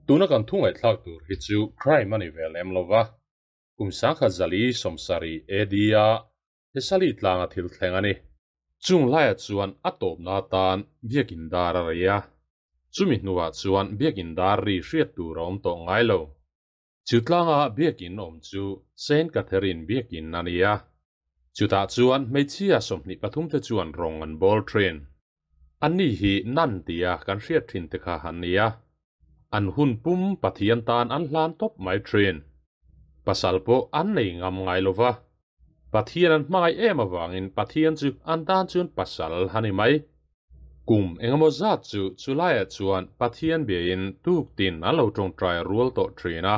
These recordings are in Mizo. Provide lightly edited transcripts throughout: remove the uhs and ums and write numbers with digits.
Tuna kan thu ngaihthlak tur hi chu crime a ni ve lem lo va, kum sangkhat zali sawmsarih AD a Thessaly tlanga thil thleng a ni. Chung laiah chuan a tawpna atan biakin dar a rei a, chumi hnuah chuan biakin dar ri hriat tur a awm tawh ngai lo. Chu tlanga biakin awm chu Saint Catherine biakin a ni a, chutah chuan hmeichhia 23 te chuan rawng an bawl thin. Anni hi Nan tia kan hriat thin te kha an ni a, an hun pum Pathian tan an hlan tawp mai thin. Pasal pawh an nei ngam ngai lo va, Pathian an hmangaih em avangin Pathian chu an tan chuan pasal a ni mai. Kum engemaw zat chu chulaiah chuan Pathian biain tuktin an lo tawngtai rual tawh thin a.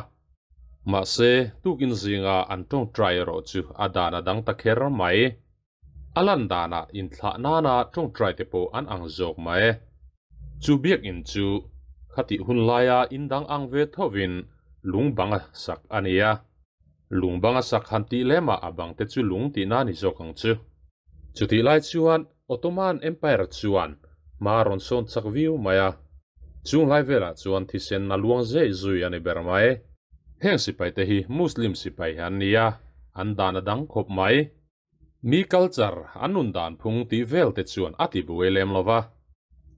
Mahse, tukin zinga an tawngtai erawh chu a dan a dang ta kher mai. A lan danah inthlah nana tawngtai te pawh an ang zawk mai. Chu biakinn chu khatih hun laia indang ang ve thovin lung banga sak a ni a. Lung banga sak han tih lemah a bang te chu lung tihna a ni zawk ang chu. Chutih lai chuan Ottoman Empire chuan hma a rawn sawn chak viau mai a, chung lai velah chuan thisen a luang zeh zui a ni ber mai. Heng sipai te hi Muslim sipai an ni a, an dan a dang khawp mai. Mi culture, an nun dan phung tih vel te chuan a ti buai lem lo va,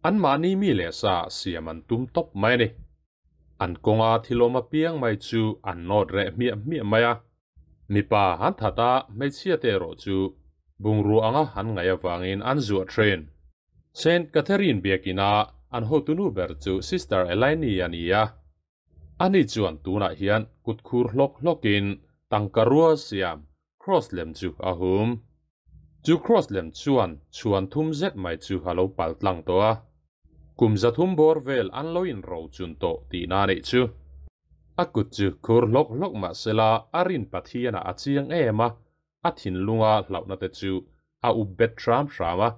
anmahni mi leh sa siam an tum tawp mai a ni. An kawnga thilawm apiang mai chu an nawt reh hmiah hmiah mai a, mipa an that a, hmeichhia te erawh chu bungrua anga an ngaih avangin an zuah thin. Saint Catherine biakina an hotunu ber chu Sister Elaine a ni a, ani chuan tunah hian kut khur hlawk hlawkin tangka rua siam Cross lem chu a hum. Chu Cross lem chuan chhuan thum zet mai chu a lo pal tlang tawh a. Kum zathum bawr vel an lo inro chun tawh tihna a nih chu. A kut chu khur hlawk hlawk mah sela a rin Pathianah a chiang em a, a thinlunga hlauhna te chu a up bet hram hram a,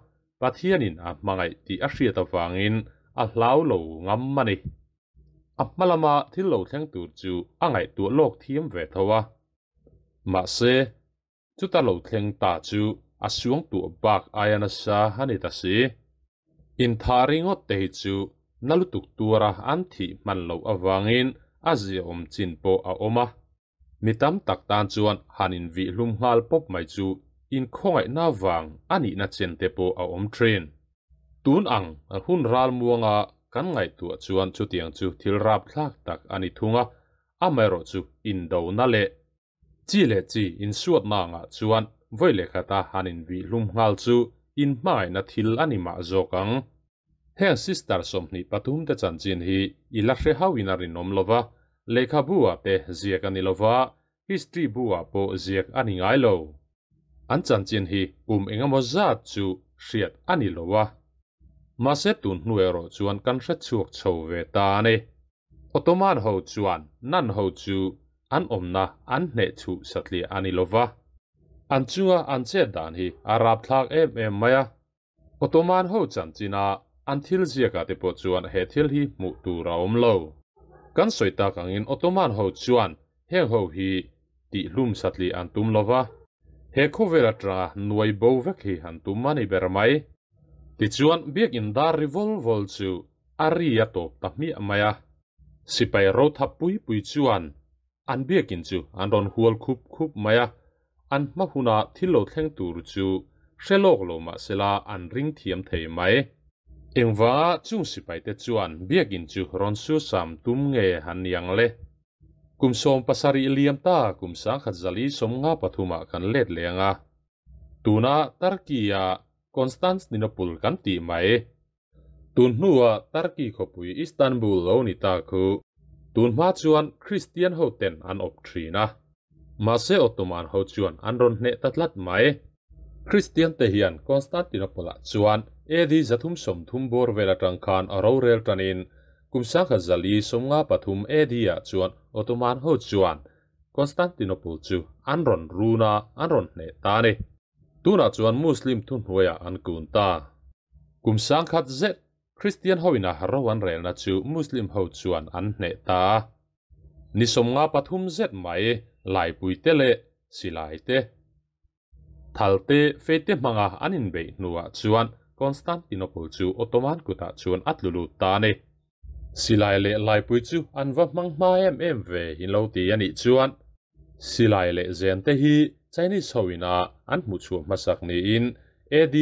Pathianin a hmangaih tih a hriat avangin a hlau lo ngam a ni. A hma lama thil lo thleng tur chu a ngaihtuah lawk thiam ve tho a. Mahse, chuta lo thleng ta chu a suang tuah bak aia nasa a ni ta si. Intha ringawt te hi chu na lutuk tuara an thih hman loh avangin a ziaawm chin pawh a awm a. Mi tam tak tan chuan han invihlum nghal pawp mai chu inkhawngaihna vang a nihna chen te pawh a awm thin. Tun ang hun ral muanga kan ngaihtuah chuan chutiang chu thil rapthlak tak a ni thung a, Amaherawhchu indona leh chi leh chi insuatna angah chuan vawi leh khata han invihlum nghal chu inhmangaihna thil a ni mah zawk ang. Heng sister 23 te chanchin hi i la hre hauhin a rinawm lo va, lehkhabu ah te ziak a ni lo va, history bu ah pawh ziak a ni ngai lo. An chanchin hi kum engemaw zat chu hriat a ni lo a. Mahse tun hnu erawh chuan kan hrechhuak chho ve ta a ni. Ottoman ho chuan Nan ho chu an awmna an hneh chhuh satliah a ni lo va. An chunga an chet dan hi a rapthlak em em mai a. Ottoman ho chanchina an thil ziakah te pawh chuan he thil hi hmuh tur a awm lo. Kan sawi tak angin Ottoman ho chuan heng ho hi tihhlum satliah an tum lo va. He khawvel atanga nuai bo vek hi an tum a ni ber mai. Tichuan biakinn dar ri vawl vawl chu a ri a tawp ta hmiah mai a. Sipai rothap pui pui chuan an biakinn chu an rawn hual khup khup mai a, an hma huna thil lo thleng tur chu hre lawk lo mah sela an ring thiam thei mai. Engvanga chung sipaite chuan biakinn chu rawn susam tum nge han ni ang le? Kum 17 liam ta kum 1953 ah kan let leng a. Tuna Turkey-a Constantinople kan tih mai. Tun hnua Turkey khawpui Istanbul lo ni ta khu tun hma chuan Kristian ho ten an awp thin a. Mahse Ottoman ho chuan an rawn hneh ta tlat mai. Kristian te hian Constantinople-ah chuan AD 330 bawr vel atang khan a rorel tanin kum 1453 AD-ah chuan Ottoman ho chuan Constantinople chu an rawn run a, an rawn hneh ta a ni. Tunah chuan Muslim thuhnuaiah an kun ta. Kum 1000 zet Kristian hoin a ro an relna chu Muslim ho chuan an hneh ta. Ni 53 zet mai laipui te leh silai te, thal te, fei te hmanga an inbeih hnuah chuan Constantinople chu Ottoman kutah chuan a tlu lut ta a ni. Silai leh laipui chu an va hmang hma em em ve in lo ti a nih chuan silai leh zen te hi Chinese ho ina an hmuhchhuah hmasak niin AD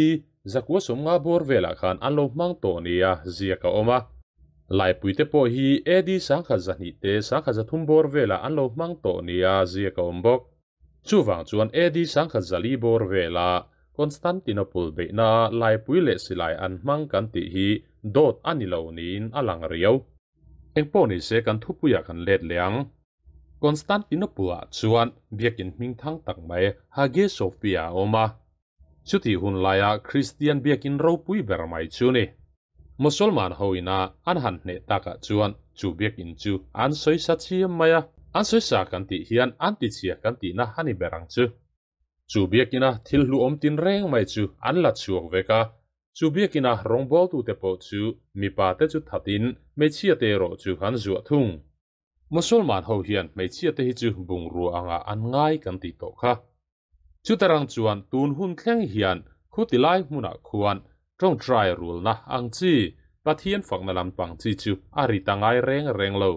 950 bawr velah khan an lo hmang tawh nia ziak a awm a. Laipui te pawh hi AD 1200 te 1300 bawr velah an lo hmang tawh nia ziak a awm bawk. Chuvang chuan AD 1004 bawr vela Constantinople beihna laipui leh silai an hmang kan tih hi dawt a ni lo niin a lang riau. Engpawh ni se kan thupuiah kan let leh ang. Constantinople-ah chuan biakin hming thang tak mai Hagia Sophia a awm a. Chutih hun laia Kristian biakin ropui ber mai chu ni. Mosolman ho ina an han hneh takah chuan chu biakin chu an sawisa chiam mai a. An sawisa kan tih hian an tichhia kan tihna a ni ber ang chu. Chu biakina thil hluawm tinreng mai chu an la chhuak vek a, chu biakina rawngbawltute pawh chu mipate chu thatin hmeichhiate erawh chu an zuah thung. Mosolman ho hian hmeichhiate hi chu bungrua angah an ngai kan tih tawh kha. Chutarang chuan tun hun thleng hian khuti lai hmunah khuan tawngtai rulna ang chi, Pathian fakna lampang chi chu a ri ta ngai reng reng lo.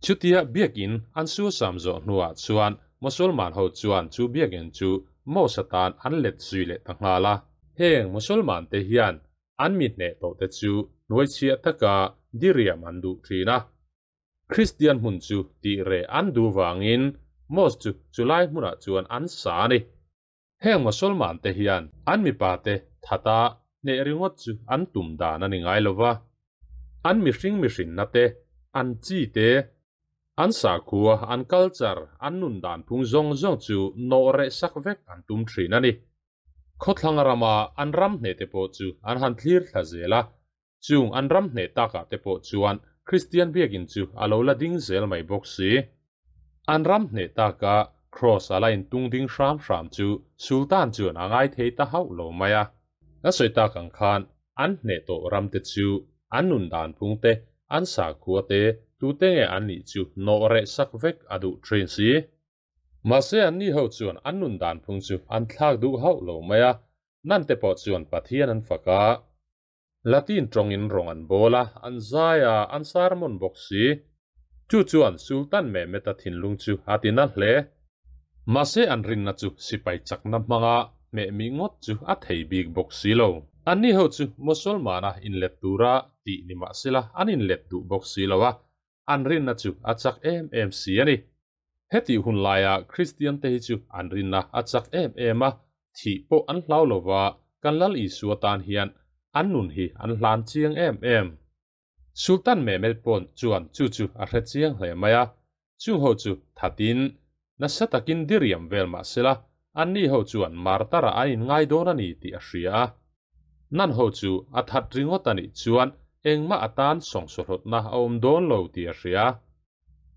Chutia biakin an suasam zawh hnuah chuan Mosolman ho chuan chu biakin chu mosque atan an let zui leh ta nghal a. Heng Mosolman te hian an mi hneh tawh te chu hnuaichhiah taka diriam an duh thin a. Kristian hmun chu tih reh an duh vangin mosque chu chulai hmunah chuan an sa a ni. Heng Mosolman te hian an mipa te thata hneh ringawt chu an tum dan a ni ngai lo va. An mihring mihrinna te, an chi te, an sakhua, an culture, an nun dan phung zawng zawng chu nawh reh sak vek an tum thin a ni. Khawthlang rama an ram hneh te pawh chu an han thlir thla zel a, Chung an ram hneh takah te pawh chuan Kristian biakin chu a lo la ding zel mai bawk si. An ram hneh taka Kraws a la intung ding hram hram chu Sultan chuan a ngai thei ta hauh lo mai a. Ka sawi tak ang khan an hneh tawh ram te chu an nun dan phung te, an sakhua te, tute nge an nih chu nawh reh sak vek a duh thin si. Mahse anni ho chuan an nun dan phung chu an thlak duh hauh lo mai a, nan te pawh chuan Pathian an fak a. Latin tawngin rawng an bawl a, an zai a, an sermon bawk si. Chu chuan Sultan Mehmet-a thinlung chu a ti na hle. Mahse an rinna chu sipai chakna hmanga hmeh mi ngawt chu a thei bik bawk si lo. Anni ho chu Mosolmana inlet tura tih ni mahsela an inlet duh bawk si lo a, an rinna chu a chak em em si a ni. Hetih hun laia Kristiante hi chu an rinna a chak em em a, thih pawh an hlau lo va, kan Lal Isua tan hian an nun hi an hlan chiang em em. Sultan Mehmet pawn chuan chu chu a hre chiang hle mai a, chung ho chu thatin nasa takin diriam vel mah sela, anni ho chuan martar-ah an inngai dawn a ni tih a hria a. Nan ho chu a that ringawt a nih chuan engmah atan sawngsawhlawtna a awm dawn lo tih a hria.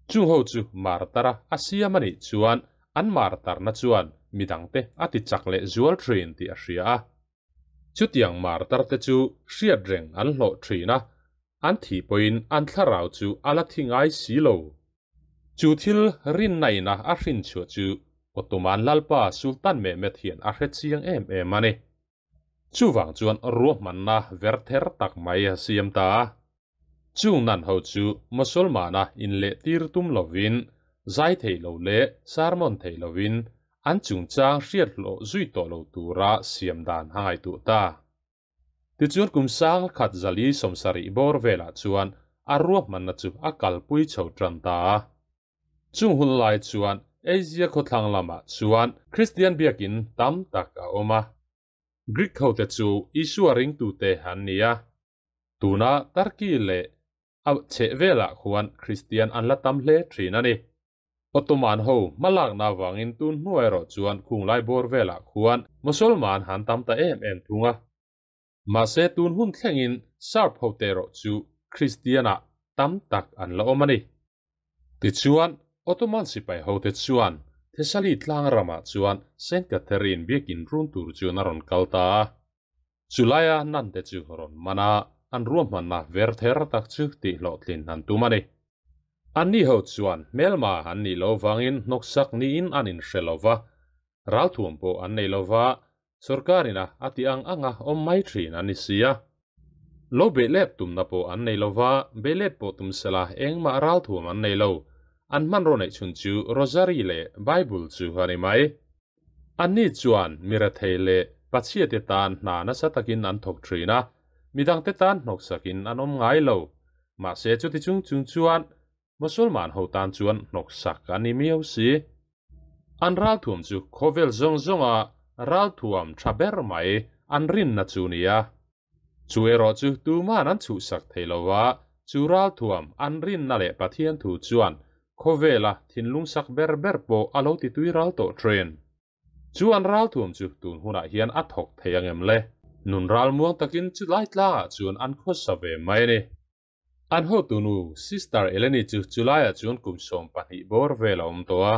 Chung ho chu martar-a a siam a nih chuan an martarna chuan midangte a ti chak leh zual thin tih a hria a. Chutiang martar-te chu hriat reng an hlawh thin a, an thih pawhin an thlarau chu a la thi ngai si lo. Chu thil rinna ina a hrinchhuah chu Ottoman Lalpa Sultan Mehmet hian a hre chiang em em a ni. Chuvang chuan ruahmanna verther tak mai a siam ta a. Chung nan ho chu Mosolmana inlehtir tum lovin, zai thei lo leh sermon thei lovin an chungchang hriat hlawh zui tawh lo tura siam dan a ngaihtuah ta. Tichuan kum sang khat zali 70 bawr velah chuan a ruahmanna chu a kalpui chho tan ta a. Chung hun lai chuan Asia khawthlang lamah chuan Kristian biakin tam tak a awm a. Greek hote chu Isua ringtute an ni a. Tuna Turkey leh a chheh velah khuan Kristian an la tam hle thin a ni. Ottoman ho hmalakna avangin tun hnuai erawh chuan khunglai bawr velah khuan Mosolman han tam ta em em thung a. Mahse tun hun thlengin Serb hote erawh chu Kristianah tam tak an la awm a ni. Tichuan, Ottoman sipai hote chuan Thessaly tlang ramah chuan Saint Catherine biakin run tur chuan a rawn kal ta a. Chulaia nante chu rawn man a, an ruahmanna ver ther tak chu tihhlawhtlin an tum a ni. Anni ho chuan hmelma an nih loh vangin hnawksak niin an inhre lo va, ralthuam pawh an nei lo va, sorkarin a a tih ang anga awm mai thin an ni si a. Lo beih let tumna pawh an nei lova, beih let pawh tum sela engmah ralthuam an nei lo. An hmanraw neih chhun chu Rosary leh Bible chu a ni mai. Anni chuan mi rethei leh pachhiate tan hna nasa takin an thawk thin a, midangte tan hnawksakin an awm ngai lo. Mahse chuti chung chung chuan Mosolman ho tan chuan hnawksak a ni miau si. An ralthuam chu khawvel zawng zawnga ralthuam tha ber mai an rinna chu nia. Chu erawh chu tuman an chhuhsak thei lo va, chu ralthuam an rinna leh Pathian thu chuan khawvela thinlung sak ber ber pawh a lo ti tui ral tawh thin. Chu an ralthuam chu tun hunah hian a thawk thei angem le? Nun ralmuang takin chu lai tlangah chuan an khawsa ve mai a ni. An hotunu Sister Eleni chu chulaiah chuan kum 12 bawr vel a awm tawh a.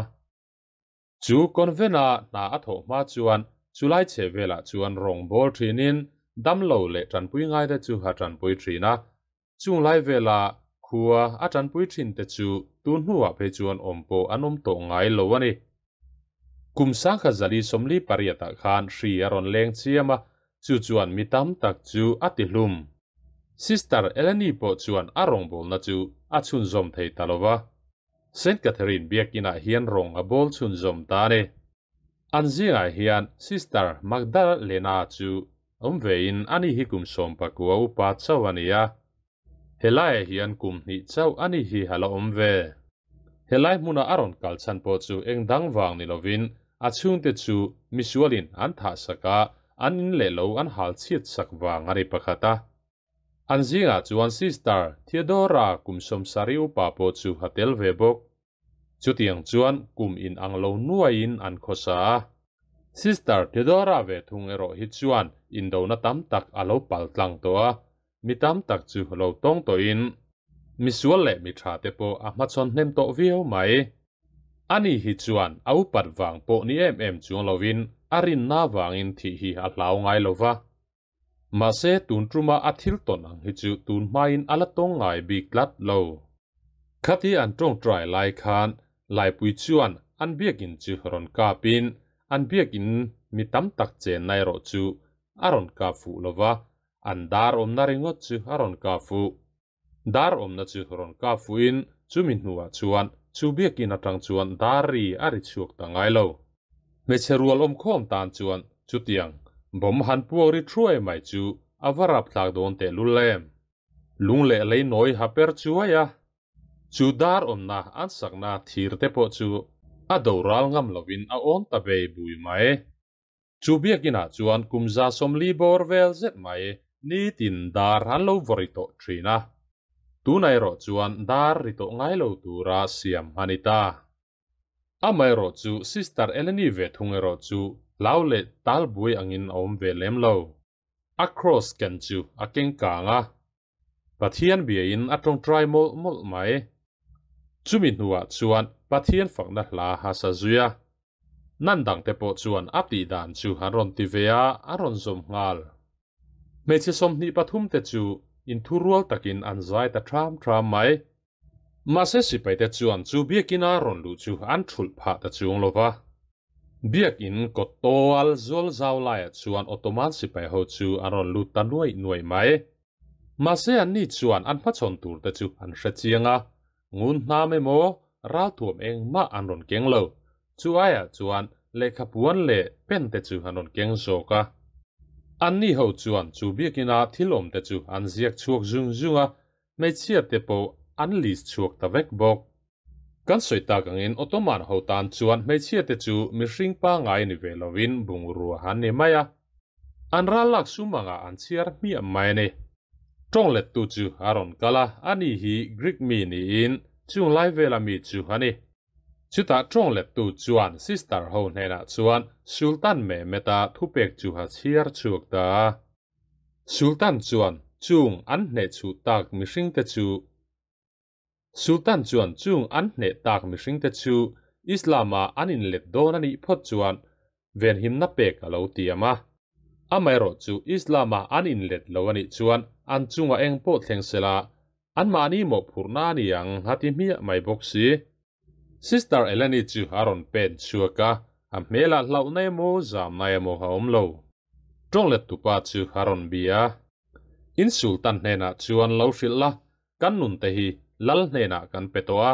Chu convent-a hna a thawh hma chuan chulai chhe velah chuan rawng bawl thinin damlo leh tanpui ngaite chu a tanpui thin a. Chung lai vela khua a tanpui thin te chu tun hnuah phei chuan awm pawh an awm tawh ngai lo a ni. Kum 1948-ah khan hri a rawn leng chiam a, chu chuan mi tam tak chu a ti hlum. Sister Eleni pawh chuan a rawngbawlna chu a chhunzawm thei ta lo va. Saint Catherine biakinah hian rawng a bawl chhunzawm ta a ni. An zingah hian Sister Magdalena chu awm vein ani hi kum 19 upa chauh a ni a. Helaiah hian kum hnih chauh ani hi a la awm ve. Helai hmuna a rawn kal chhan pawh chu eng dang vang ni lovin a chhungte chu misualin an thah sak a, an in leh lo an hal chhiat sak vang a ni pakhat a. An zingah chuan Sister Theodora kum 70 upa pawh chu a tel ve bawk. Chutiang chuan kum in ang lo nuaiin an khawsa a. Sister Theodora ve thung erawh hi chuan indona tam tak a lo pal tlang tawh a, mi tam tak chu lo tawng tawhin misual leh mi tha te pawh a hmachhawn hnem tawh viau mai. Ani hi chuan a upat vang pawh ni em em chuang lovin a rinna vangin thih hi a hlau ngai lova. Mahse tun tuma a thil tawn ang hi chu tun hmain a la tawng ngai bik tlat lo. Khati an tawng trai lai khan laipui chuan an biakin chu rawn kapin an biakin mi tam tak chen nai ro chu a rawn kap fuh lova, an dar awmna ringawt chu a rawn kap fuh. Dar awmna chu rawn kap fuhin chumi hnuah chuan chu biakin atang chuan dar ri a ri chhuak ta ngai lo. Hmeichhe rual awm khawm tan chuan chutiang bawm han puak ri thuai mai chu a va rap thlak dawn teh lul em. Lung leh lei nawi ha per chuai a. Chu dar awmna an sakna thir te pawh chu a doral ngam lovin a awn ta bei bui mai. Chu biakinah chuan kum 140 bawr vel zet mai ni tin dar an lo vawri tawh thin a. Tunai erawh chuan dar ri tawh ngai lo tura siam a ni ta. Amah erawh chu Sister Eleni ve thung erawh chu hlau leh tal buai angin a awm ve lem lo. A cross ken chu a keng kang a. Pathian biain a tawngtai mawlh mawlh mai. Chumi hnuah chuan Pathian fakna hla ha sa zuia. Nan dang te pawh chuan a tih dan chu an rawn ti ve a, a rawn zawm nghal. Hmeichhe 23 te chu inthurual takin an zai ta tham tham mai. Mahse sipai te chuan chu biakina rawn luh chu an thulh phah ta chuang lova. Biakin kawt zual zau laiah chuan Ottoman sipai ho chu an rawn lut ta nuai nuai mai. Mahse an ni chuan an hmachhawn tur te chu an hre chiang a, ngun hnam emaw ralthuam engmah an rawn keng lo. Chu aiah chuan lehkha puan leh pen te chu an rawn keng zawk a. An ni ho chuan chu biakina thil awm te chu an ziak chhuak zung zung a, hmeichhia te pawh an list chhuak ta vek bawk. Kan sawi tak angin Ottoman ho tan chuan hmeichhia te chu mihring pangai ni ve lovin bungrua han ni mai a. An ral lak sumanga an chhiar hmiah mai a ni. Tawng let tu chu a rawn kal a, ani hi Greek mi niin chung lai vela mi chu a ni. Chutah tawng let tu chuan Sister ho hnenah chuan Sultan Mehmeta thupek chu ha chhiar chhuak ta a. Sultan chuan chung an hne chu tak mihring te chu Sultan chuan chung an hne tak mihring te chu Islama an in let dawn ani phawt chuan ven himna pek a lo tiam a. Amaherawh chu Islama an in let lo ani chuan an chunga eng pawh thleng sela an mahni mawhphurhna ani ang a ti hmiah mai bawk si. Sister Eleni chu a rawn pen chhuak a, a hmelah hlauhna emaw zamna emaw a awm lo. Tawng let tupa chu a rawn bia. In sultan hnenah chuan lo hrilh la, kan nun te hi lal hnenah kan pe tawh a.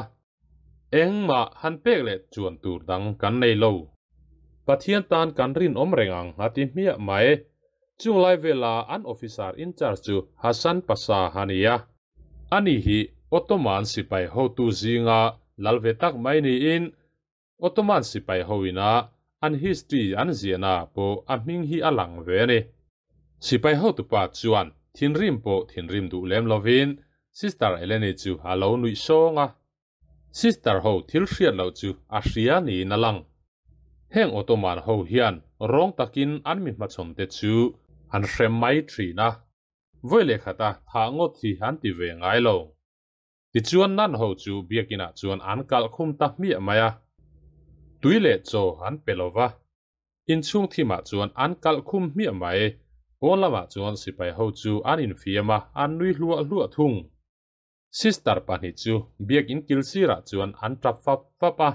Engmah han pek leh chuan tur dang kan nei lo. Pathian tan kan rinawm reng ang a ti hmiah mai. Chung lai vela an officer in charge chu Hassan Pasha a ni a. Ani hi Ottoman sipai hotu zinga lal ve tak mai niin Ottoman sipai hoina an history an ziahna pawh a hming hi a lang ve a ni. Sipai hotupa chuan thinrim pawh thinrim duh lem lovin Sister Eleni chu a lo nuih sawng a. Sister ho thil hriat loh chu a hria niin a lang. Heng Ottoman ho hian rawng takin an mi hmachhawn te chu an hrem mai thin a. Vawi leh khata thah ngawt hi an ti ve ngai lo. Tichuan nan ho chu biakinah chuan an kalh khum ta hmiah mai a. Tui leh chaw an pe lo va. Inchhung thimah chuan an kalh khum hmiah mai. Pawn lamah chuan sipai ho chu an infiam a, an nui hluah hluah thung. Sister pahnih chu biakin kil sirah chuan an tap fap fap a.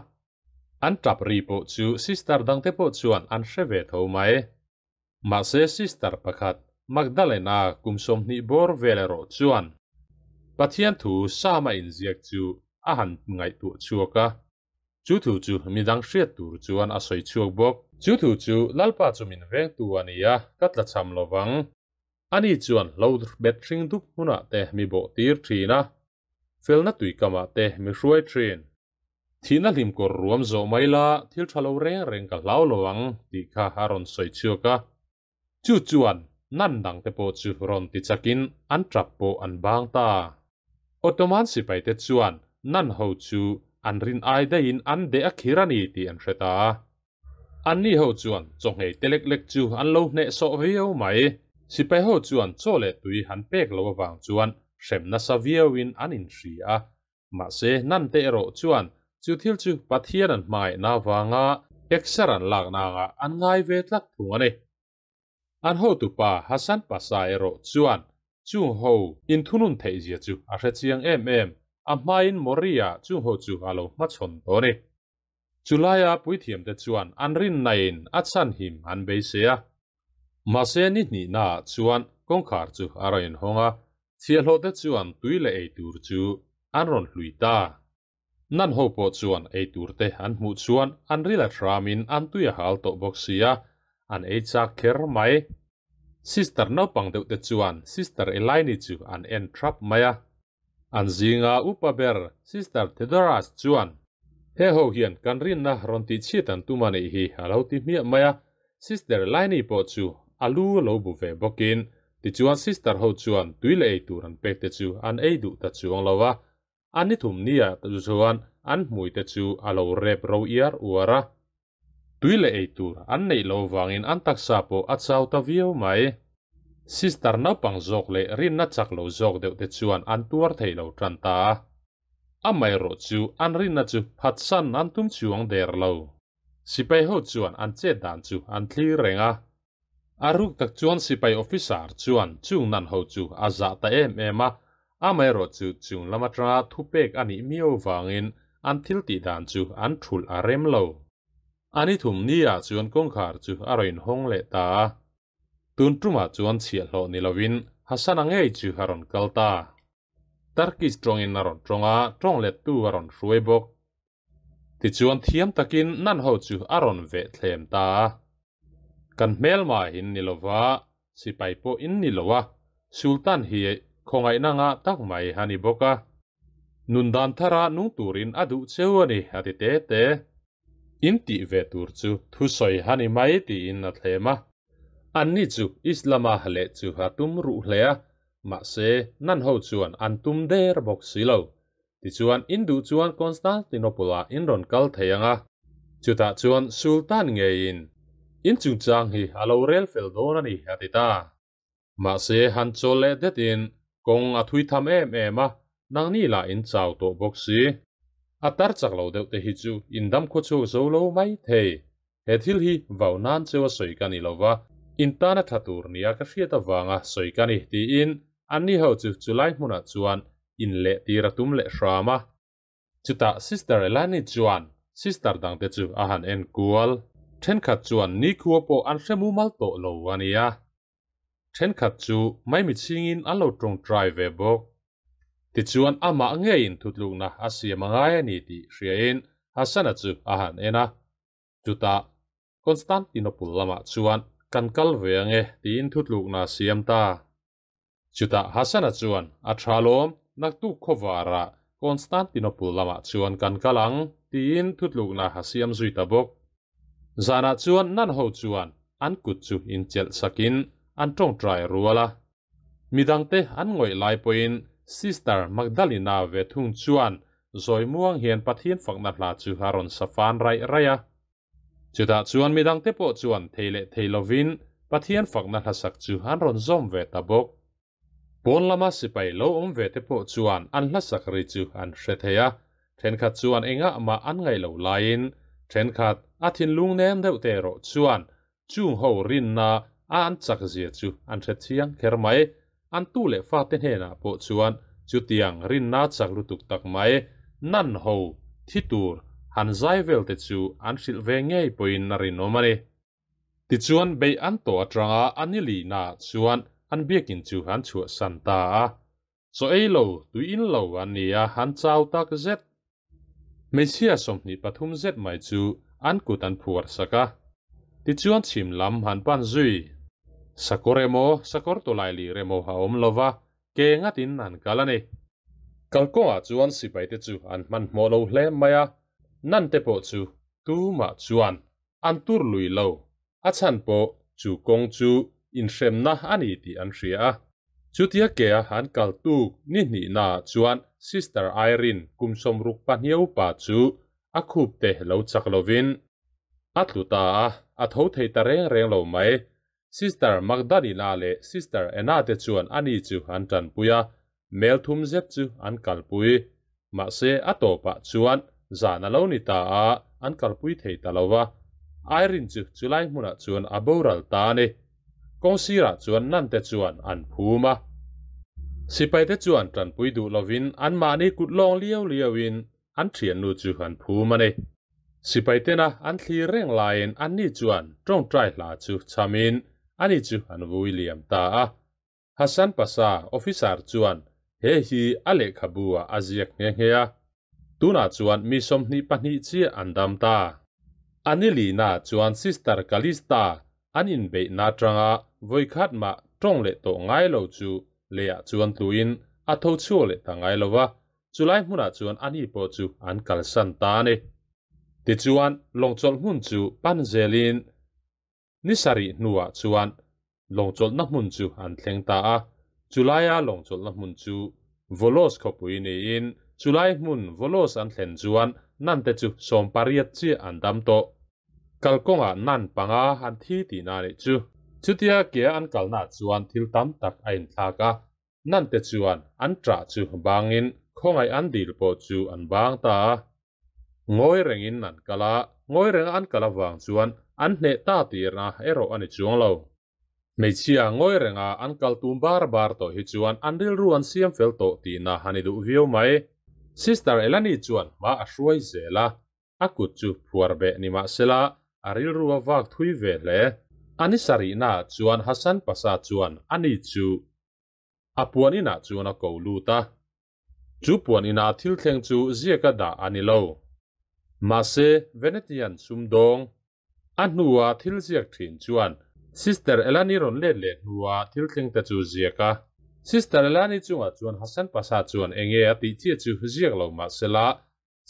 An tap ri pawh chu sister dangte pawh chuan an hre ve tho mai. Mahse sister pakhat Magdalena kum 20 bawr vel erawh chuan Pathian thu Sama inziak chu a han ngaihtuah chhuak a. Chu thu chu midang hriat tur chuan a sawi chhuak bawk. Chu thu chu Lalpa chu min vengtu a ni a, ka tlachham lovang. Ani chuan hlo bet hring dup hmunah te mi bawh tir thin a, felna tuikamah te mi hruai thin. Thihna hlim kawr ruam zawh mai la, thil tha lo reng reng ka hlau lo ang tih kha a rawn sawi chhuak a. Chu chuan nan dangte pawh chu rawn ti chakin an tap pawh an bang ta. Ottoman sipaite chuan nan ho chu an rin ai daihin an deh a khir a ni tih an hre ta a. Anni ho chuan chaw nghei te lek lek chu an lo hnehsawh viau mai. Sipai ho chuan chaw leh tui han pek lo avang chuan hrem nasa viauin an inhri a. Mahse, nante erawh chuan chu thil chu Pathian an hmangaihna avanga exer an lakna angah an ngai ve tlat thung a ni. An hotupa Hassan Pasha erawh chuan chung ho inthunun theihzia chu a hre chiang em em, a hmain Moria chung ho chu a lo hmachhawn tawh a ni. Chulaia puithiamte chuan an rinnain a chhanhim an beisei a. Mahse ni hnihnaah chuan kawngkhar chu a rawn inhawng a, chhiahhlawhte chuan tui leh eitur chu an rawn hlui ta. Nan ho pawh chuan eiturte an hmuh chuan an ril a hramin an tui a hal tawh bawk si a, an ei chak kher mai. Sister naupang deuhte chuan Sister Elaine chu an en thrap mai a. An zinga upa ber Sister Theodoras chuan, He ho hian kan rinna rawn tih chhiat an tum a nih hi a lo ti hmiah mai a. Sister Elaine pawh chu a lu a lo bu ve bawkin, tichuan Sister ho chuan tui leh ei tur an pek te chu an ei duh ta chuang lo a. A ni thum nia chuan an hmui te chu a lo rep ro iar uar a. Tui leh ei tur an neih loh vangin an taksa pawh a chau ta viau mai. Sister naupang zawk leh rinna chak lo zawk deuh te chuan an tuar thei lo tan ta a. Amaherawh chu an rinna chu phatsan an tum chuang der lo. Sipai ho chuan an chet dan chu an thlir reng a. A ruk tak chuan sipai officer chuan chung nan ho chu a zah ta em em a, amaherawh chu chung lam atanga thupek a nih miau vangin an thil tih dan chu an thulh a rem lo. A ni thum ni ah chuan kawngkhar chu a rawn inhawng leh ta a. Tun tumah chuan chhiahhlawh ni lovin Hassan-a ngei chu a rawn kal ta. Turkish tawngin a rawn tawng a, tawng lettu a rawn hruai bawk. Tichuan thiam takin nan ho chu a rawn veh thlem ta a. Kan hmelma in ni lova, sipai pawh in ni lo a, Sultan hi khawngaihna ngah tak mai a ni bawk a. Nun dan thara nung turin a duh cheu a ni, a ti te te. In tih ve tur chu thusawi a ni mai tiin a thlem a. Anni chu Islam-a leh chu a tum ruh hle a, mahse nan ho chuan an tum der bawk si lo. Tichuan in duh chuan Constantinople-ah in rawn kal thei ang a, chutah chuan Sultan ngeiin in chungchang hi a lo rel fel dawn a ni, a ti ta. Mahse han chawl leh detin kawng a thui tham em em a, nangni lah in chau tawh bawk si. A tar chak lo deuh te hi chu in dam khawchhuak zo lo mai thei. He thil hi vau nan cheu a sawi ka ni lo va, in tana tha tur nia ka hriat avanga sawi ka ni, tiin anni ho chu chulai hmunah chuan in leh tir a tum leh hram a. Chutah Sister Elani chuan sister dangte chu a han en kual. Thenkhat chuan nikhua pawh an hre mumal tawh lo a nia. Thenkhat chu maimichhingin an lo tawngtai ve bawk. Tichuan amah ngeiin thutlukna a siam a ngai a ni tih hriain Hassan-a chu a han en a. Chutah Constantinople lamah chuan kan kal ve ange tiin thutlukna a siam ta. Chutah Hassan-a chuan a tha lawm, naktuk khawvarah Constantinople lamah chuan kan kal ang tiin thutlukna a siam zui ta bawk. Zanah chuan nan ho chuan an kut chu inchelh sakin an tawngtai rual a. Midangte an ngawih lai pawhin Sister Magdalena ve thung chuan zawi muang hian Pathian fakna hla chu a rawn sa fan raih raih a. Chutah chuan midangte pawh chuan thei leh thei lovin Pathian fakna hlasak chu an rawn zawm ve ta bawk. Pawn lama sipai lo awm ve te pawh chuan an hlasak ri chu an hre thei a, thenkhat chuan engah mah an ngaih lo laiin thenkhat a thinlung nem deuh te erawh chuan chung ho rinna a an chak zia chu an hre chiang kher mai. An tu leh fate hnenah pawh chuan chutiang rinna chak lutuk tak mai nan ho thi tur han zai vel te chu an hrilh ve ngei pawhin a rinawm a ni. Tichuan beih an tawh atanga a ni lihna ah chuan an biakin chu an chhuahsan ta a. Chaw ei lo, tui in lo an ni a, an chau tak zet. Hmeichhia 23 zet mai chu an kut an phuar sak a. Tichuan chhim lam han pan zui. Sakawr emaw, sakawr tawlai lir emaw a awm lo va, ke ngatin an kal a ni. Kalkawngah chuan sipaite chu an hmanhmawh lo hle mai a, nante pawh chu tumah chuan an tur lui lo, a chhan pawh chu kawng chu inhremna a ni tih an hria a. Chutia kea an kal tuk ni hnihnaah chuan Sister Irene kum 62 upa chu a khup te lo chak lovin a tlu ta a, a tho thei ta reng reng lo mai. Sister Magdalena leh Sister Anna te chuan ani chu an tanpui a, mel thum zet chu an kalpui. Mahse a tawpah chuan zan a lo ni ta a, an kalpui thei ta lo va. Irene chu chulai hmunah chuan a boral ta a ni. Kawng sirah chuan nante chuan an phum a. Sipaite chuan tanpui duh lovin anmahni kut lawng liau liauin an thiannu chu an phum a ni. Sipaitena an thlir reng laiin anni chuan tawngtai hla chu chhamin ani chu an vui liam ta a. Hassan Pasha officer chuan he hi a lehkhabu ah a ziak nghe nghe a. Tunah chuan mi 22 chiah an dam ta. A ni lihna chuan Sister Calista an inbeihna atanga vawikhat mah tawng leh tawh ngai lo chu leiah chuan tluin a tho chhuak leh ta ngai lo va, chulai hmunah chuan ani pawh chu an kalsan ta a ni. Tichuan lawngchawlh hmun chu pan zelin Ni sarih hnuah chuan lawngchawlhna hmun chu an thleng ta a, chulaia lawngchawlhna hmun chu Volos khawpui niin chulai hmun Volos an thlen chuan nante chu 18 chiah an dam tawh. Kalkawngah nan panga an thi tihna a nih chu. Chutia kea an kalnaah chuan thil tam tak a inthlak a, nante chuan an ṭah chu bangin khawngaih an dil pawh chu an bang ta a. Ngawi rengin an kal a, ngawi renga an kal avang chuan an hneh ta tirna erawh a ni chuang lo. Hmeichhia ngawi renga an kal tum bar bar tawh hi chuan an rilru an siam fel tawh tihna a ni duh viau mai. Sister Elani chuan hma a hruai zel a, a kut chu phuar beh ni mah sela a rilru a vak thui ve hle. A ni sarihnaah chuan Hassan Pasha chuan ani chu a puan inah chuan a ko lut a. Chu puan ina thil thleng chu ziaka dah a ni lo. Mahse, Venetian sumdawng a hnua thil ziak thin chuan Sister Elani rawn let leh hnua thil thleng te chu ziak a. Sister Elani chungah chuan Hassan Pasha chuan enge a tih chiah chu ziak lo mahsela,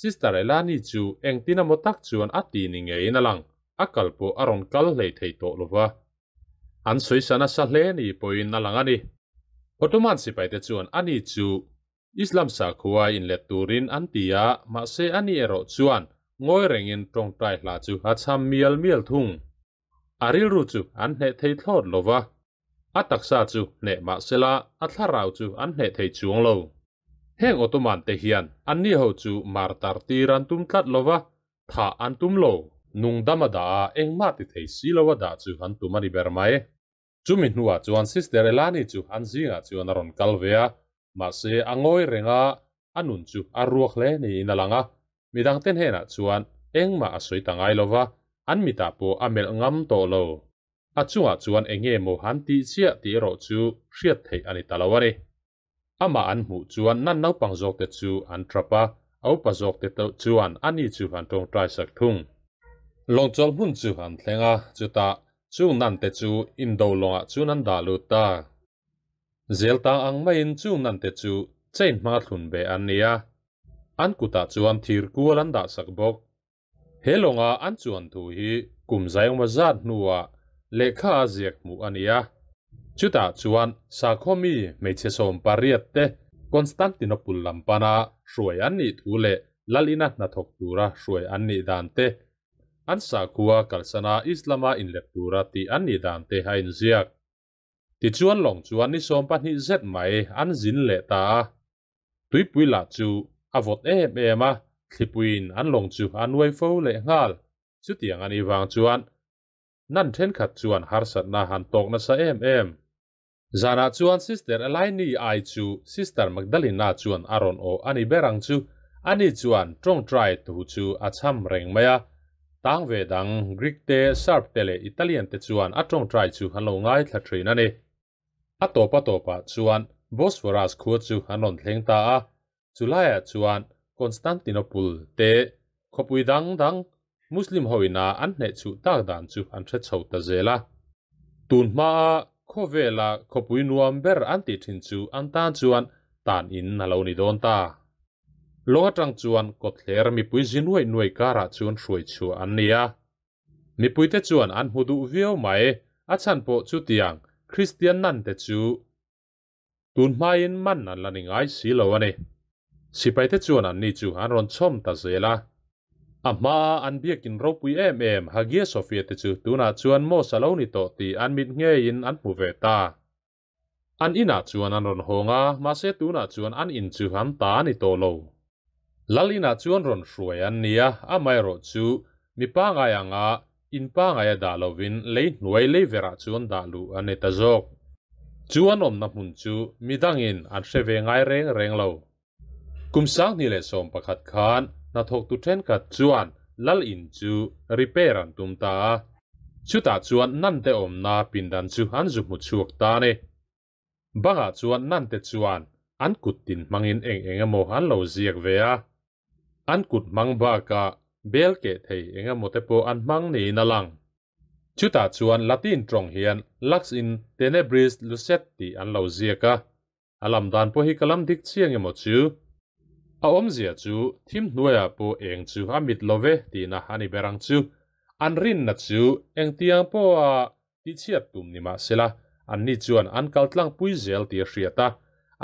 Sister Elani chu engtin emaw tak chuan a ti ni ngeiin a lang, a kal pawh a rawn kal hlei thei tawh lova. An sawisa nasa hle ni pawhin a lang a ni. Ottoman sipaite chuan ani chu Islam sakhua inlet turin an ti a, mahse ani erawh chuan ngawi rengin tawngtai hla chu a cham mial mial thung. A rilru chu an hneh thei thlawt lo va, a taksa chu hneh mahsela a thlarau chu an hneh thei chuang lo. Heng Ottoman te hian anni ho chu martar tir an tum tlat lo va, Thah an tum lo. Nung dam a dah a, engmah ti thei si lo a dah chu an tum a ni ber mai. Chumi hnuah chuan Sister Elani chu an zingah chuan a rawn kal ve a, mahse a ngawi reng a, a nun chu a ruak hle niin a lang a. Midangte hnenah chuan engmah a sawi ta ngai lo va, an mitah pawh a melh ngam tawh lo. A chungah chuan eng nge maw han tih chiah tih erawh chu hriat theih a ni ta lo a ni. Amah an hmuh chuan nan naupang zawkte chu an trap a, a upa zawkte chuan ani chu an tawngtai sak thung. Lawngchawlh hmun chu an thleng a, chutah chung nante chu indo lawngah chuan an dah lut ta. Zel tang ang maiin chung nante chu chain hmanga thlun beh an ni a, an kutah chuan thir kual an dah sak bawk. He lawnga an chuan thu hi kum zaiawma zat hnuah lehkha a ziak hmuh a ni a. Chutah chuan sakhaw mi hmeichhe 18 te Constantinople lam pana hruai an nih thu leh lal ina hnathawk tura hruai an nih dan te, an sakhua kalsana Islam-a inlet tura tih an nih dan te a inziak. Tichuan lawng chuan ni 12 zet mai an zin leh ta a. Tuipui lah chu a vawt em em a, thlipuiin an lawng chu a nuai fo leh nghal. Chutiang a nih vang chuan nan thenkhat chuan harsatna han tawk nasa em em. Zanah chuan Sister Elaine ai chu Sister Magdalena chuan a rawn aw a ni ber ang chu. Ani chuan tawngtai thu chu a cham reng mai a. Tang ve dang Greek te, Serb te leh Italian te chuan a tawngtai chu an lo ngaithla thin a ni. A tawp a tawpah chuan Bosphorus khua chu an rawn thleng ta a. Chulaiah chuan Constantinople te khawpui dang dang Muslim hoina an hneh chuh tak dan chu an hre chho ta zel a. Tun hmaa khawvela khawpui nuam ber an tih thin chu an tan chuan tan in a lo ni dawn ta. Lawng atang chuan kawtthler mipui zi nuai nuai karah chuan hruai chhuah an ni a. Mipuite chuan an hmu duh viau mai, a chhan pawh chutiang Kristian nan te chu tun hmain man an la ni ngai si lo a ni. Sipaite chuan an ni chu an rawn chhawm ta zel a. A hmaa an biakin ropui em em Hagia Sophia te chu tunah chuan mosque a lo ni tawh tih an mit ngeiin an hmu ve ta. An inah chuan an rawn hawng a, mahse tunah chuan an in chu an ta a ni tawh lo. Lal inah chuan rawn hruai an ni a, amaherawh chu mi pangai anga in pangai a dah lovin lei hnuai lei verah chuan dah luh a ni ta zawk. Chu an awmna hmun chu midangin an hre ve ngai reng reng lo. Kum 2011 khan hnathawktu thenkhat chuan lal in chu repair an tum ta a. Chutah chuan nante awmna pindan chu an zu hmu chhuak ta a ni. Bangah chuan nante chuan an kut tin hmangin eng eng emaw an lo ziak ve a. An kut hmang bakah bel keh thei eng emaw te pawh an hmang niin a lang. Chutah chuan Latin tawng hian Lux in tenebris lucet tih an lo ziak a. A lam dan pawh hi ka lam dik chiang emaw chu? A awmzia chu thim hnuaiah pawh eng chu a mit lo ve tihna a ni ber ang chu. An rinna chu engtiang pawha tihchhiat tum ni mahsela anni chuan an kal tlangpui zel tih a hriat a.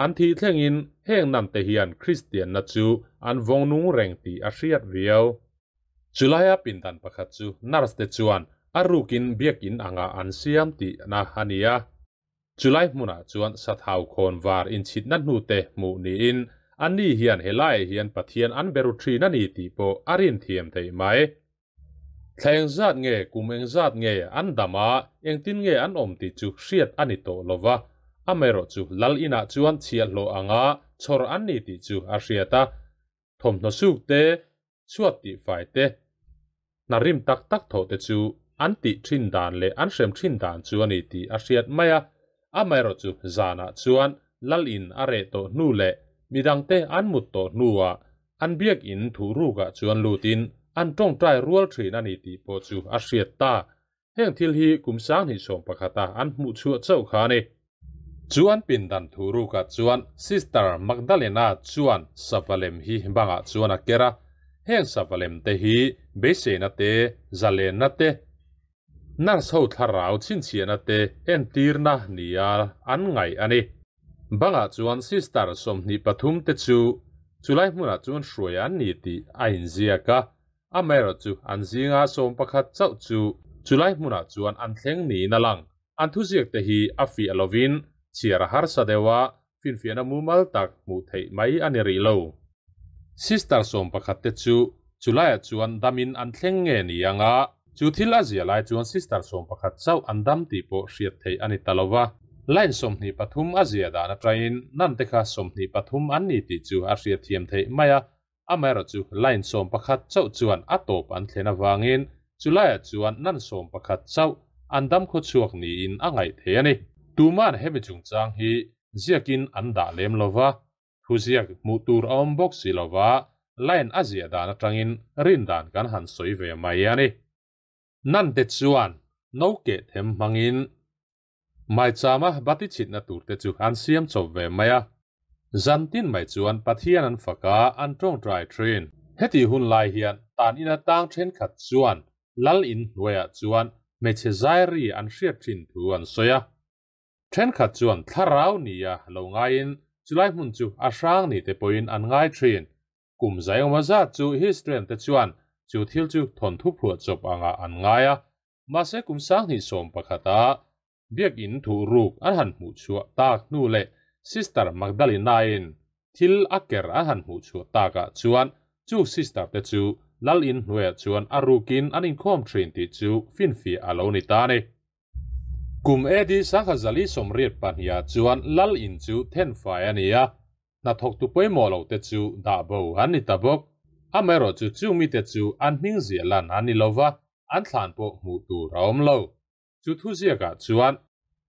An thih thlengin heng nante hian Kristianna chu an vawng nung reng tih a hriat viau. Chulaia pindan pakhat chu nurse te chuan a rukin biakin angah an siam tihna a ni a. Chulai hmunah chuan sathau khawn var inchhitna hnute hmuh niin anni hian helaiah hian Pathian an be ru thin a ni tih pawh a rin thiam theih mai. Thla engzat nge, kum engzat nge an dam a, engtin nge an awm tih chu hriat a ni tawh lo va. Amaherawh chu lal inah chuan chhiahhlawh anga chhawr an ni tih chu a hriat a. Thawmhnaw suk te, chhuat tihfai te, hna rim tak tak thawh te chu an tih thin dan leh an hrem thin dan chu a ni tih a hriat mai a. Amaherawh chu zanah chuan lal in a reh tawh hnu leh midangte an mut tawh hnuah an biakin thuhrukah chuan lutin an tawngtai rual thin a ni tih pawh chu a hriat ta. Heng thil hi kum 2011a an hmuh chhuah chauh kha a ni. Chu an pindan thuhrukah chuan Sister Magdalena chuan savalem hi bangah chuan a ker a. Heng savalem te hi beiseina te, zalenna te, nurse ho thlarau chhinchhiahna te entirna nia an ngaih a ni. Bangah chuan Sister 23 te chu chulai hmunah chuan hruai an ni tih a inziak a. Amaherawh chu an zinga 11 chauh chu chulai hmunah chuan an thleng niin a lang. An thuziak te hi a fiah lovin chhiar a harsa deuh a, finfiahna mumal tak hmuh theih mai a ni rih lo. Sister 11 te chu chulaiah chuan damin an thleng nge ni ang a, chu thil a zia lai chuan Sister 11 chauh an dam tih pawh hriat theih a ni ta lo va. Line 23 a zia dan atangin nan te kha 23 an ni tih chu a hriat thiam theih mai a. Amaherawh chu line 11 chauh chuan a tawp an thlen avangin chulaiah chuan nan 11 chauh an dam khawchhuak niin a ngaih theih a ni. Tuman hemi chungchang hi ziakin an dah lem lova, thuziak hmuh tur a awm bawk si lova, line a ziah dan atangin rin dan kan han sawi ve mai a ni. Nan te chuan no keh them hmangin maichama bati chhitna tur te chu an siam chawp ve mai a. Zan tin mai chuan Pathian an fak a, an tawngtai thin. Heti hun lai hian tan ina tang thenkhat chuan lal in hnuaiah chuan hmeichhe zairi an hriat thin thu an sawi a. Thenkhat chuan thlarau nia lo ngaiin chulai hmun chu a hrang ni te pawhin an ngai thin. Kum zaiawma zat chu historian te chuan chu thil chu thawnthu phuah chawp angah an ngai a. Mahse kum 2011 a Biakinn thuh ruk an han hmuh chhuah tak hnu leh Sister Magdalena-in thil a ker an han hmuh chhuah takah chuan chu sister te chu lal in hnuaiah chuan a rukin an inkhawm thin tih chu finfiah a lo ni ta a ni. Kum AD 1082 ah chuan lal in chu thenfai a ni a, hnathawktu pawimawh lo te chu dah bo an ni ta bawk. Amaherawhchu chung mite chu an hming ziah lan an ni lova, an thlan pawh hmuh tur a awm lo. Chu thuziakah chuan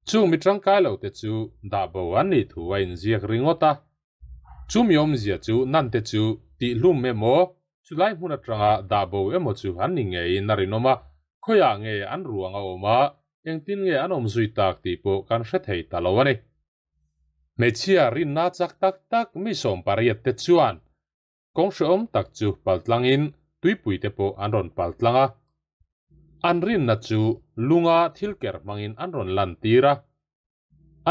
chung mi tangkai lo te chu dah bo an nih thu a inziak ringawt a. Chumi awmzia chu nan te chu tihhlum emaw, chulai hmun atanga dah bo emaw chu an ni ngeiin a rinawm a, khawiah nge an ruang a awm a, engtin nge an awm zui tak tih pawh kan hre thei ta lo a ni. Hmeichhia rinna chak tak tak mi 18 te chuan Kawng hrehawm tak chu paltlangin tuipui te pawh an rawn paltlang a. An rinna chu lunga thil ker hmangin an rawn lantir a.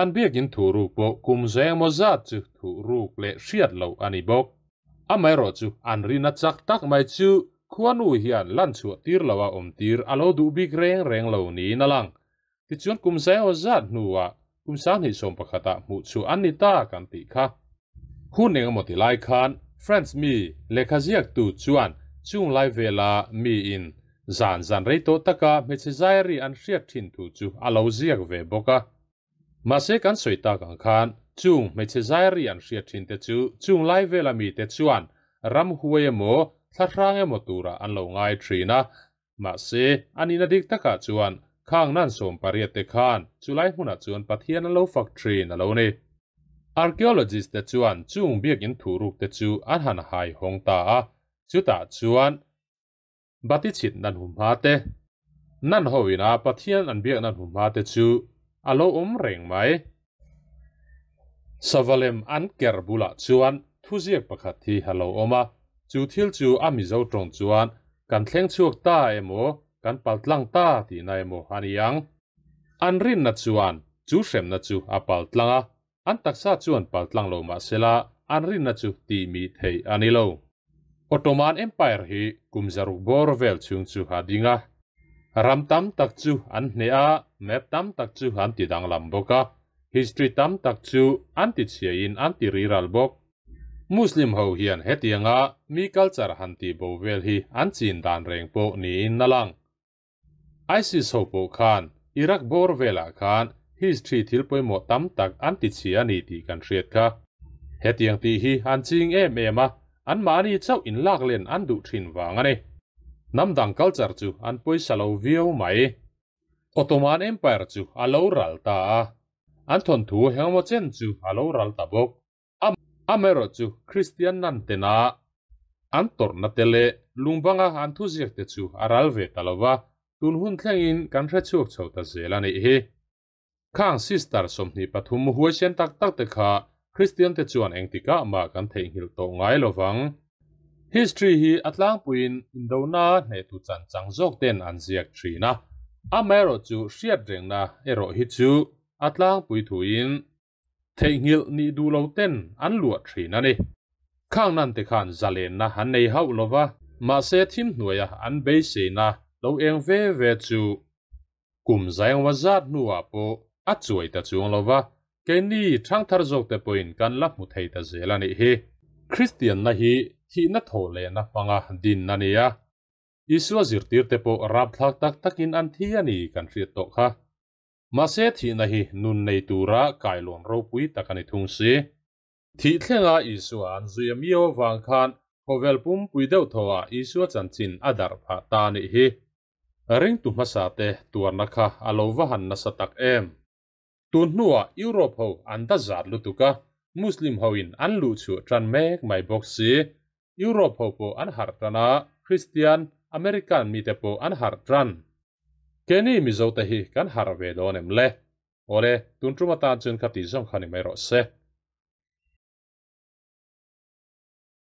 An biakin thuhruk pawh kum za engmaw zat chu thuhruk leh hriat loh a ni bawk. Amaherawhchu an rinna chak tak mai chu khuanu hian lanchhuah tir loha awm tir a lo duh bik reng reng lo niin a lang. Tichuan kum za engmaw zat hnuah kum 2011 ah hmuh chhuah an ni ta kan tih kha. Hun engemaw ti lai khan France mi lehkha ziaktu chuan chung lai vela miin zan zan rei tawh taka hmeichhe zairi an hriat thin thu chu a lo ziak ve bawk a. Mahse kan sawi tak ang khan chung hmeichhe zairi an hriat thin te chu chung lai vela mite chuan ramhuai emaw thlahrang emaw turah an lo ngai thin a. Mahse, a nihna dik takah chuan khang nan 18 te khan chulai hmunah chuan Pathian an lo fak thin a lo ni. Archaeologist te chuan chung biakinn thuruk te chu an han hai hawng ta a, chutah chuan bati chhit nan humhma te, nan ho ina Pathian an biak nan humhma te chu a lo awm reng mai. Savalem an ker bulah chuan thuziak pakhat hi a lo awm a, chu thil chu a Mizo tawng chuan kan thleng chhuak ta emaw, kan paltlang ta tihna emaw a ni ang. An rinna chuan chu hremna chu a paltlang a, an taksa chuan paltlang lo mah sela an rinna chu tihmih theih a ni lo. Ottoman Empire hi kum 600 bawr vel chhung chu a ding a, ram tam tak chu an hneh a, map tam tak chu an ti danglam bawk a, history tam tak chu an ti chhiain an ti riral bawk. Muslim ho hian hetianga mi culture han tih bo vel hi an chin dan reng pawh niin a lang. ISIS ho pawh khan Iraq bawr velah khan history thil pawimawh tam tak an ti chhia a ni tih kan hriat kha. Hetiang tih hi an ching em em a, anmahni chauh inlak len an duh thin vang a ni. Hnam dang culture chu an pawisa lo viau mai. Ottoman Empire chu a lo ral ta a, an thawnthu engemaw chen chu a lo ral ta bawk. Amaherawhchu Kristian nan tena an tawrhna te leh lungbanga an thuziak te chu a ral ve ta lo va, tun hun thlengin kan hre chhuak chho ta zel a nih hi. Khang sister 23 huaisen tak tak te kha Kristian te chuan engtikah mah kan theihnghilh tawh ngai lo vang. History hi a tlangpuiin indona hnehtu chan chang zawk ten an ziak thin a, amaherawhchu hriatrengna erawh hi chu a tlangpui thuin Theihnghilh nih duh lo ten an luah thin a ni. Khang nan te khan zalenna an nei hauh lo va, mahse thim hnuaia an beiseina lo eng ve ve chu kum zaengwa zat hnuah pawh a chuai ta chuang lo va, keini thangthar zawk te pawhin kan la hmu thei ta zel a nih hi. Kristianna hi thihna thawh lehna hmanga din a ni a, Isua zirtirte pawh rapthlak tak takin an thi a ni kan hriat tawh kha. Mahse thihna hi nun nei tura kailawn ropui tak a ni thung si. Thih thlenga Isua an zui a miau avang khan khawvel pumpui deuh thawhah Isua chanchin a darh phah ta a nih hi. Ringtu hmasa te tuarna kha a lo va han nasa tak em! Tun hnuah Europe ho an dazat lutuk a, Muslim ho in an luh chhuah tan mek mai bawk si. Europe ho pawh an harh tan a, Kristian, American mite pawh an harh tan. Keini Mizo te hi kan harh ve dawn em le? Awle, tun tum atan chuan ka tih zawng kha ni mai rawh se.